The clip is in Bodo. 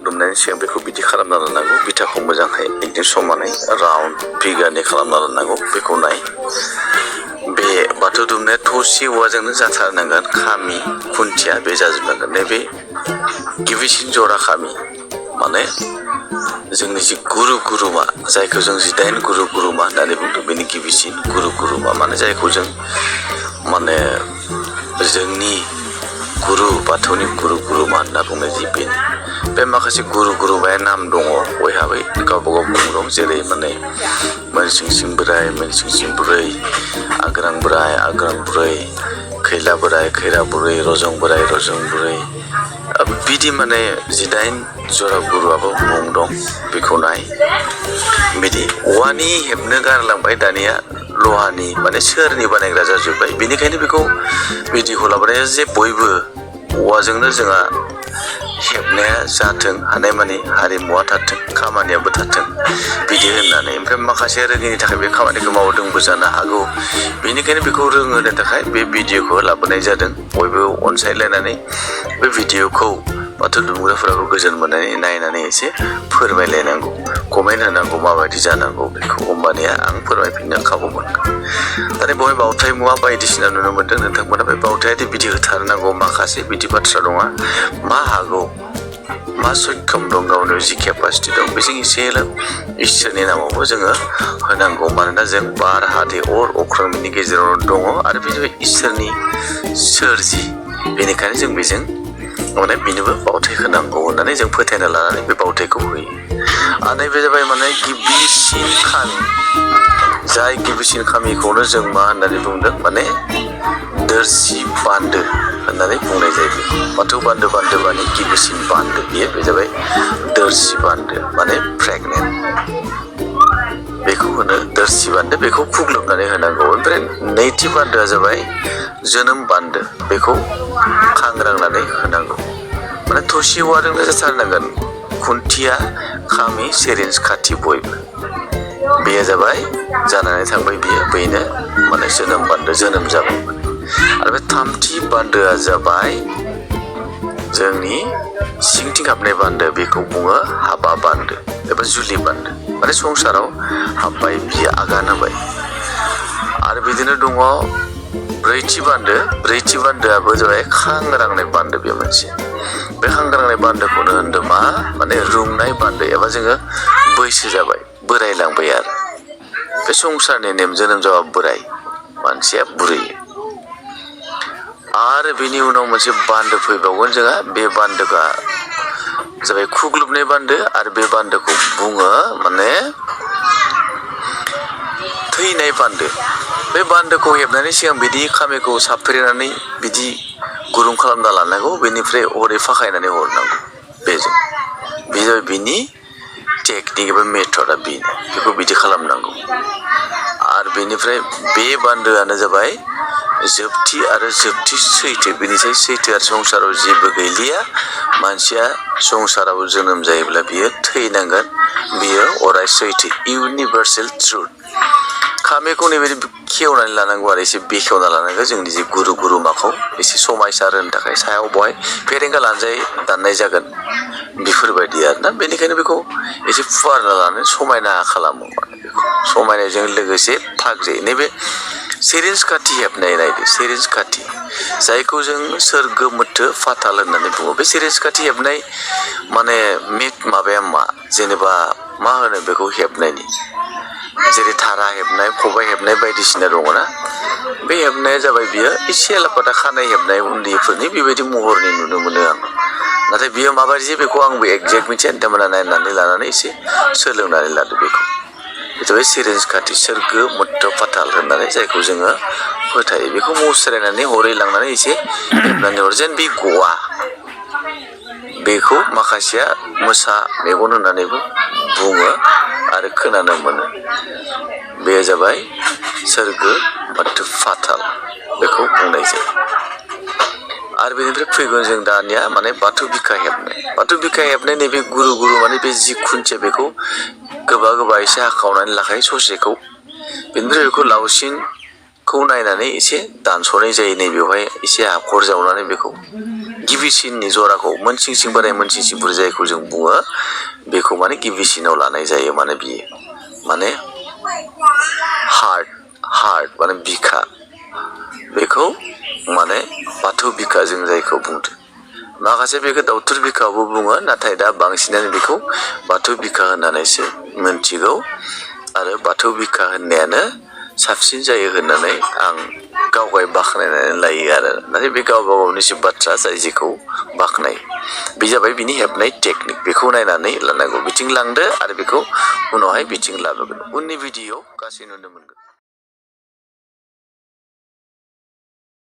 दुमनायनि सिगां बेखौ बिदि खालामना लानांगौ बिथाखौ मोजांहाय एकदम समानै राउन्ड बिगानै खालामना लानांगौ बेखौ नाय बे बाथौ दुमनाया थसे औवाजोंनो जाथारनांगोन खामि खुन्थिया बे जाजोबनांगोन नैबे गिबिसिन जरा खामि माने जोंनि जि गुरुमा जायखौ जों 18 गुरुमा होननानै बुंदों बेनि गिबिसिन गुरुमा माने जायखौ जों माने जोंनि गुरु बाथौनि गुरुमा होनना बुंनाय जि बे माखासे गुरुमाया नाम दङ बयहाबो गावबा गाव मुं दं जेरै माने मोनसिंसिं बोराय मोनसिंसिं बुरै आग्रां बुरै खैला बोराय खैरा बुरै रजं बोराय रजं बुरै बिदि माने 18 जरा गुरुआबो मुं दं बेखौ नाय बिदि औवानि हेबनो गारलांबाय दानिया लहानि माने सोरनि बानायग्रा जाजोब्बाय बेनिखायनो बेखौ बिदिखौ लाबोनाया जे बयबो औवाजोंनो जोंहा हेबनाया जाथों हानायमानि हारिमुआ थाथों खामानियाबो थाथों बिदि होननानै ओमफ्राय माखासे रोङिनि थाखाय बे खामानिखौ मावदोंबो जानो हागौ बेनिखायनो बेखौ रोंहोनो थाखाय बे भिडिअखौ लाबोनाय जादों बयबो अनसायलायनानै बे भिडिअखौ बाथौ दुमग्राफोराबो गोजोन मोननानै नायनानै एसे फोरमायलायनांगौ कमेन्ट होनांगौ माबायदि जानांगौ बेखौ होमबानिया आं फोरमायफिननो खाबु मोनगोन दानि बेवहाय बावथाय मुवा बायदिसिना नुनो मोनदों नोंथांमोना बे बावथायादि बिदि होथारनांगौ माखासे बिदि बाथ्रा दङ मा हागौ मा सक्षम दं गावनो जि केपासिटि दं बेजों एसेल' इसोरनि नामावबो जोङो होनांगौ मानोना जों बार हा दै अर अख्रां बिनि गेजेराव दङ आरो बे जाबाय इसोरनि सोरजि बेनिखायनो जों बेजों माने बिनोबो बावथाय होनांगौ होननानै जों फोथायना लानानै बे बावथायखौ होयो आरो नैबे जाबाय माने गिबिसिन खामि जाय गिबिसिन खामिखौनो जों मा होननानै बुंदों माने दोरसि बान्दो होननानै बुंनाय जायो बाथौ बान्दोबानि गिबिसिन बान्दो बियो बे जाबाय दोरसि बान्दो माने प्रेगनेन्ट बेखौ होनो दोरसि बान्दो बेखौ खुग्लुबनानै होनांगौ ओमफ्राय नैथि बान्दोआ जाबाय जोनोम बान्दो बेखौ खांग्रांनानै होनांगौ माने थसे औवाजोंनो जाथारनांगोन खुन्थिया खामि सिरिन्ज खाथि बयबो बेयो जाबाय जानानै थांबाय बियो बेनो माने जोनोम बान्दो जोनोम जाबाय आरो बे थामथि बान्दोआ जाबाय जोंनि सिंथिं हाबनाय बान्दो बेखौ बुङो हाबा बान्दो एबा जुलि बान्दो माने संसाराव हाबबाय बियो आगान होबाय आरो बिदिनो दङ ब्रैथि बान्दोआबो जाबाय खांग्रांनाय बान्दो बे मोनसे बे खांग्रांनाय बान्दोखौनो होनदों मा माने रुंनाय बान्दो एबा जोङो बैसो जाबाय बोरायलांबाय आरो बे संसारनि नेम जोनोम जाबा बोराय मानसिया बुरैयो आरो बेनि उनाव मोनसे बान्दो फैबावगोन जोंहा बे बान्दोआ जाबाय खुग्लुबनाय बान्दो आरो बे बान्दोखौ बुङो माने थैनाय बान्दो बे बान्दोखौ हेबनायनि सिगां बिदि खामिखौ साफ्रेनानै बिदि गुरुं खालामना लानांगौ बेनिफ्राय हरै फाखायनानै हरनांगौ बेजों बिनि टेकनिक एबा मेथडआ बेखौ बिदि खालामनांगौ आरो बेनिफ्राय बे बान्दोआनो जाबाय जोबथि आरो जोबथि सैथो बेनिसाय सैथो आरो संसाराव जेबो गैलिया मानसिया संसाराव जोनोम जायोब्ला बियो थैनांगोन बियो अराय सैथो इउनिभार्सेल ट्रुथ खामिखौ नैबायदि खेवनानै लानांगौ आरो एसे बेखेवना लानांगौ जोंनि जे गुरुमाखौ एसे समायसार होनो थाखाय सायाव बहाय फेरेंगा लानजाय दाननाय जागोन बेफोरबायदि आरोना बेनिखायनो बेखौ एसे फुवारना लानानै समायना खालामो बेखौ समायनायजों लोगोसे फाग्रि नैबे सिरिन्ज खाथि हेबनाय नायदो सिरिन्ज खाथि जायखौ जों सोरगो मोथो फाथाल होननानै बुङो बे सिरिन्ज खाथि हेबनाय माने माबाया मा जेनेबा मा होनो बेखौ हेबनायनि जेरै धारा हेबनाय खबाइ हेबनाय बायदिसिना दङना बे हेबनाया जाबाय बियो एसे आलापाता खानाय हेबनाय उन्दैफोरनि बेबायदि महरनि नुनो मोनो आं नाथाय बियो माबायदि बेखौ आंबो एक्जेक्ट मिथिया नोंथांमोना नायनानै लानानै एसे सोलोंनानै लादो बेखौ जाबाय सिरिन्ज खाथि सोरगो मोथो फाथाल होननानै जायखौ जोङो फोथायो बेखौ मुस्रायनानै हरै लांनानै एसे हेबनानै हर जेन बे गवा बेखौ माखासेया मोसा मेगन होननानैबो बुङो आरो खोनानो मोनो बे जाबाय सोरगो मोथो फाथाल बेखौ बुंनाय जायो आरो बेनिफ्राय फैगोन जों दानिया माने बाथौ बिखा हेबनाय नैबे गुरु माने बे जि खुन्थिया बेखौ गोबा एसे हाखावनानै लाखायो ससेखौ बेनिफ्राय बेखौ लावसिन खौ नायनानै एसे दानस'नाय जायो नैबेवहाय एसे हाखर जावनानै बेखौ गिबिसिननि जराखौ मोनसिं सिं बोराय मोनसिं सिं बुरै जायखौ जों बुङो बेखौ माने गिबिसिनाव लानाय जायो माने बियो माने हार्ट माने बिखा बेखौ माने बाथौ बिखा जों जायखौ बुंदों माखासे बेखौ दाउथुर बिखाबो बुङो नाथाय दा बांसिनानो बेखौ बाथौ बिखा होननानैसो मोनथिगौ आरो बाथौ बिखा होननायानो साबसिन जायो होननानै आं गावगाय बाख्नायनानै लायो आरो नाथाय बे गावबा गावनिसो बाथ्रा जाय जेखौ बाख्नाय बे जाबाय बिनि हेबनाय टेकनिक बेखौ नायनानै लानांगौ बिथिं लांदो आरो बेखौ उनावहाय बिथिं लाबोगोन उननि भिडिअ गासै नुनो मोनगोन।